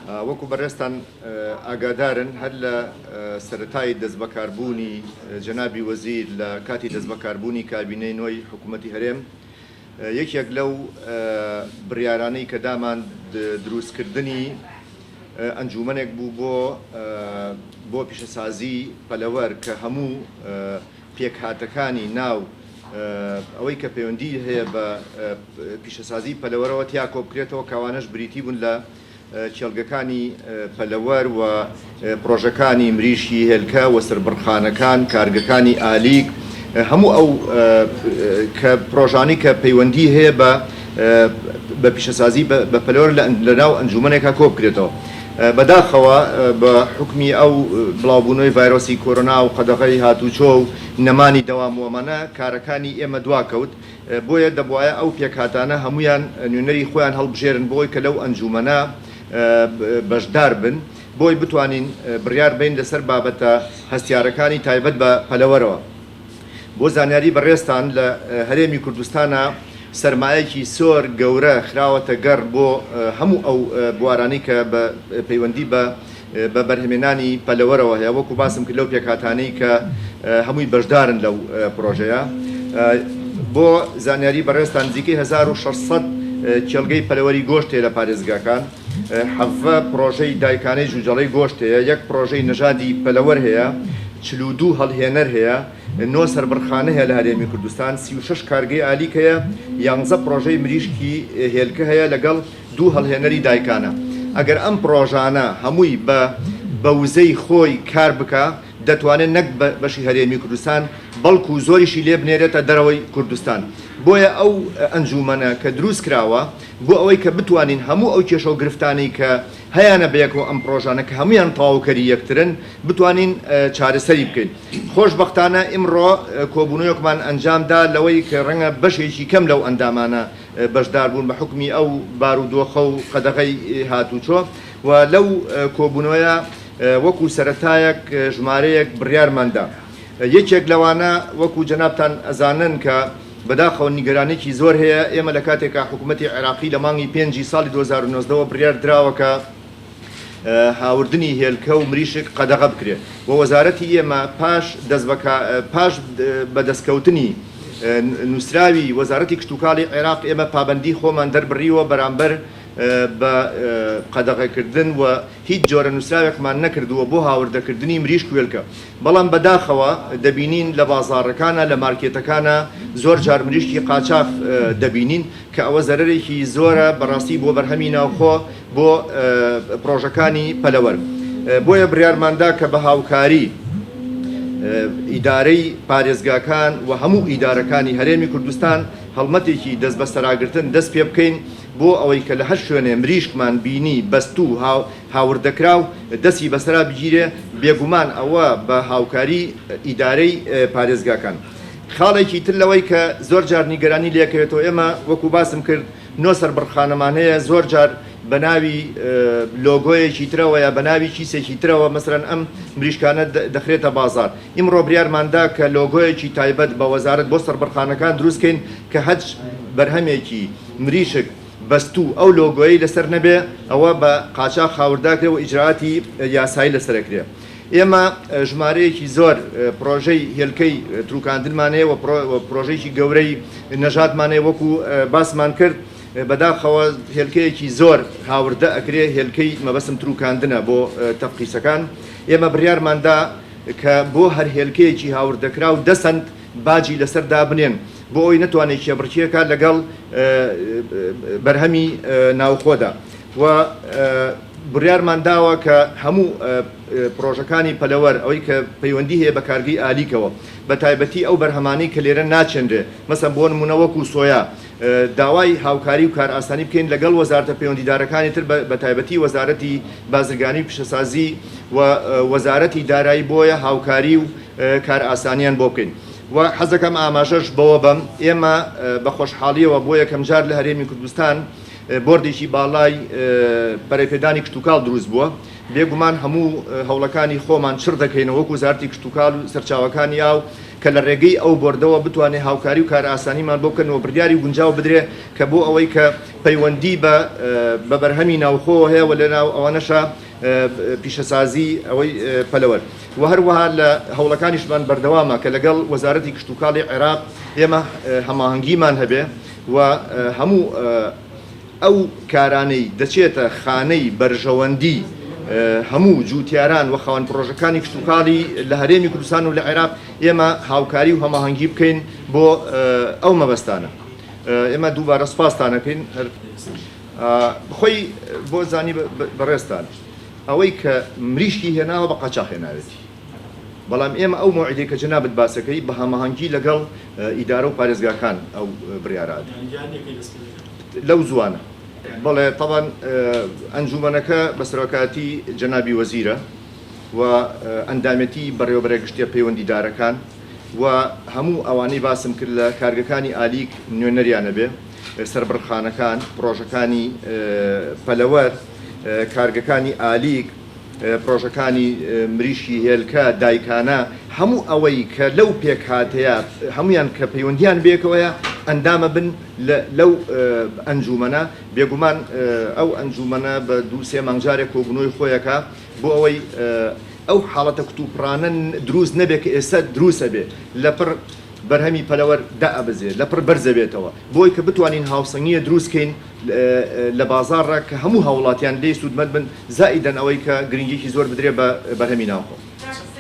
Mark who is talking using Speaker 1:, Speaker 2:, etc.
Speaker 1: وەکو بەڕێزتان ئاگادارن هەر لە سەرەتای دەستبەکاربوونی جەنابی وەزیر لە کاتی دەستبەکاربوونی کابینەی نۆی حکوومەتی هەرێم یەکێک لەو بڕیارانەی کە دامان دروستکردنی ئەنجوومەنێک بوو بۆ بۆ پیشەسازی پەلەوەر کە هەموو پێکهاتەکانی ناو ئەوەی کە پەیوەندی هەیە بە پیشەسازی پەلەوەرەوە تیا کۆبکرێتەوە کە ئەوانەش بریتی بوون لە کێڵگەکانی پەلەوەر و پڕۆژەکانی مریشکی هێلکە و سەربڕخانەکان، کارگەکانی ئالیک، هەموو ئەو کە پڕۆژانەی کە پەیوەندی هەیە بە بە پیشەسازی بە پەلەوەر لە ناو ئەنجوومەنێکا کۆبکرێتەوە. بەداخەوە بە حوکمی ئەو بڵاوبوونەوەی ڤایرۆسی کۆرۆنا و قەدەغەی هاتووچۆ و نەمانی دەوام و ئەمانە کارەکانی ئێمە دواکەوت، بۆیە دەبوایە ئەو پێکهاتانە هەموویان نوێنەری خۆیان هەڵبژێرن بۆی کە لەو ئەنجوومەنە بەشدار بن بۆی بتوانین بڕیار بەین لەسەر بابەتە هەستیارەکانی تایبەت بە پەلەوەرەوە. بۆ زانیاری بەڕێزتان لە هەرێمی کوردستانا سەرمایەکی سۆر گەورە خراوەتە گەڕ بۆ هەموو ئەو بوارانەی کە بە پەیوەندی بە بە بەرهەمێنانی پەلەوەرەوە هەیە وەکو باسم کرد لەو پێکهاتانەی کە هەمووی بەشدارن لەو پرۆژەیە. بۆ زانیاری بەڕێزتان نزیکەی 1600 کێڵگەی پەلەوەری گۆشت هەیە لە پارێزگاکان، 17 پرۆژەی دایکانەی جوجەڵەی گۆشت هەیە، یەک پرۆژەی نەژادی پەلەوەر هەیە، 42 هەڵهێنەر هەیە، نۆ سەربڕخانە هەیە لە هەرێمی کوردستان، 36 کارگەی ئالیک هەیە، یانزە پرۆژەی مریشکی هێلکە هەیە لەگەڵ دوو هەڵهێنەری دایکانە. ئەگەر ئەم پڕۆژانە هەمووی بە بە وزەی خۆی کار بکا، دەتوانێ نەک بە بەشی هەرێمی کوردستان، بەڵکو زۆریشی لێ بنێرێتە دەرەوەی کوردستان. بۆیە ئەو ئەنجوومەنە کە دروست کراوە، بۆ ئەوەی کە بتوانین هەموو ئەو کێشە و گرفتانەی کە هەیانە بەیەکەوە ئەم پڕۆژانە کە هەموویان تەواوکەری یەکترن، بتوانین چارەسەری بکەین. خۆشبەختانە ئیمڕۆ کۆبوونەوەکمان ئەنجام دا لەوەی کە ڕەنگە بەشێکی کەم لەو ئەندامانە بەشدار بوون بە حوکمی ئەو بارودۆخە و قەدەغەی هاتوچۆ و لەو کۆبوونەوەیە وەکو سەرەتایەک ژمارەیەک بڕیارمان دا. یەکێک لەوانە وەکو جەنابتان ئەزانن کە بەداخەوە نیگەرانیەکی زۆر هەیە، ئێمە لە کاتێکا حکوومەتی عێراقی لە مانگی پێنجی ساڵی 2019 وە بڕیار دراوە کە هاوردنی هێلکە و مریشک قەدەغە بکرێ و وەزارەتی ئێمە پاش دەست پاش بەدەستکەوتنی نووسراوی وەزارەتی کشتوکاڵی عێراق ئێمە پابەندی خۆمان دەربڕیوە بەرامبەر بە قەدەغەکردن و هیچ جۆرە نووسراوێکمان نەکردووە بۆ هاوردەکردنی مریشک و هێلکە بەڵام بەداخەوە دەبینین لە بازاڕەکانا لە مارکێتەکانا زۆر جار مریشکی قاچاخ دەبینین کە ئەوە زەرەرێکی زۆرە بەڕاستی بۆ بەرهەمی ناوخۆ بۆ پڕۆژەکانی پەلەوەر. بۆیە بڕیارماندا کە بە هاوکاری ئیدارەی پارێزگاکان و هەموو ئیدارەکانی هەرێمی کوردستان هەڵمەتێکی دەستبەسەراگرتن دەست پێ بکەین بۆ ئەوەی کە لە هەر شوێنێ مریشکمان بینی بەستوو هاوردەکراو دەستی بەسەرا بگیرێ، بێگومان ئەوە بە هاوکاری ئیدارەی پارێزگاکان. خاڵێکی تر لەوەی کە زۆر جار نیگەرانی لێکەوێتەوە ئێمە وەکو باسم کرد نۆ سەربڕخانەمان هەیە زۆر جار بە ناوی لۆگۆیەکی ترەوە یا بە ناوی کیسێکی ترەوە مەسەلەن ئەم مریشکانە دەخرێتە بازاڕ ئیمڕۆ بریارمان دا کە لۆگۆیەکی تایبەت بە وەزارەت بۆ سەربڕخانەکان دروست کەین کە هەچ بەرهەمێکی مریشک بەستوو ئەو لۆگۆیەی لەسەر نەبێ ئەوە بە قاچاخ هاورداکرێ و ئیجرائاتی یاسایی لەسەر ئەکرێ. ئێمە ژمارەیەکی زۆر پرۆژەی هێلکەی تروکاندنمان هەیە و پرۆژەیەکی گەورەی نەژادمان هەیە وەکو باسمان کرد بەداخەوە هێلکەیەکی زۆر هاوردە ئەکرێ هێلکەی مەبەستم تروکاندنە بۆ تەفقیسەکان ئێمە بڕیارماندا کە بۆ هەر هێلکەیەکی هاوردەکراو دە سەنت باجی لەسەر دابنێن بۆ ئەوەی نەتوانێت کێبڕکێکە لەگەڵ بەرهەمی ناوخۆدا و بڕیارمان داوە کە هەموو پڕۆژەکانی پەلەوەر ئەوەی کە پەیوەندی هەیە بە کارگەی ئالیکەوە بە تایبەتی ئەو بەرهەمانەی کە لێرە ناچێنرێ مەسەن بۆ نموونە وەکو سۆیا داوای هاوکاری و کارئاسانی بکەین لەگەڵ وەزارەتە پەیوەندیدارەکانی تر بە تایبەتی وەزارەتی بازرگانی و پیشەسازی و وەزارەتی دارایی بۆیە هاوکاری و کارئاسانیان بۆ بکەین و حەزەکەم ئاماژەش بەوە بەم ئێمە بە خۆشحاڵیەوە بۆ یەکەمجار لە هەرێمی کوردستان. بۆردێکی باڵای پەرەپێدانی کشتوکاڵ دروست بووە، بێگومان هەموو هەوڵەکانی خۆمان چڕ دەکەینەوە وەکو وەزارەتی کشتوکاڵ و سەرچاوەکانی ئاو کە لە ڕێگەی ئەو بۆردەوە بتوانێ هاوکاری و کارئاسانیمان بۆ بکەن و بڕیاری گونجاو بدرێ کە بۆ ئەوەی کە پەیوەندی بە بە بەرهەمی ناوخۆوە هەیە و لەناو ئەوانەشا پیشەسازی ئەوەی پەلەوەر و هەروەها لە هەوڵەکانیشمان بەردەوامە کە لەگەڵ وەزارەتی کشتوکاڵی عێراق ئێمە هەماهەنگیمان هەبێ و هەموو ئەو کارانەی دەچێتە خانەی بەرژەوەندی هەموو جووتیاران و خاوەن پڕۆژەکانی کشتوکاڵی لە هەرێمی کوردستان و لە عێراق ئێمە هاوکاری و هەماهەنگی بکەین بۆ ئەو مەبەستانە. ئێمە دووبارە سوپاستان ئەکەین هەر خۆی بۆ زانی بەڕێزتان ئەوەی کە مریشکی هێناوە بە قاچاخ هێناوێتی. بەڵام ئێمە ئەو مەوعیدەی کە جەنابت باسەکەی بە هەماهەنگی لەگەڵ ئیدارە و پارێزگاکان ئەو بڕیارە ئەدەین لەو زووانە. بەڵێ تەبعەن ئەنجوومەنەکە بە سەرۆکایەتی جەنابی وەزیرە و ئەندامێتی بەڕێوەبەرە گشتیە پەیوەندیدارەکان و هەموو ئەوانەی باسم کرد لە کارگەکانی ئالیک نوێنەریان ئەبێ، سەربڕخانەکان، پڕۆژەکانی پەلەوەر، کارگەکانی ئالیک، پرۆژەکانی مریشکی هێلکە، دایکانە، هەموو ئەوەی کە لەو پێکهاتەیە هەموویان کە پەیوەندیان بەیەکەوەیە ئەندامە بن لەو ئەنجوومەنە، بێگومان ئەو ئەنجوومەنە بە دوو سێ مانگ جارێک کۆبوونەوەی خۆیەکا بۆ ئەوەی ئەو حاڵەتە کوتوپڕانە دروست نەبێ کە ئێستا دروست ئەبێ لەپڕ بەرهەمی پەلەوەر دائەبەزێ لەپڕ بەرزەبێتەوە بۆی کە بتوانین هاوسەنگیە دروست کەین لە بازاڕا کە هەموو هاوڵاتیان لێی سوودمەند بن زائیدەن ئەوەی کە گرنگیەکی زۆر بدرێ بە بەرهەمی ناوخۆ.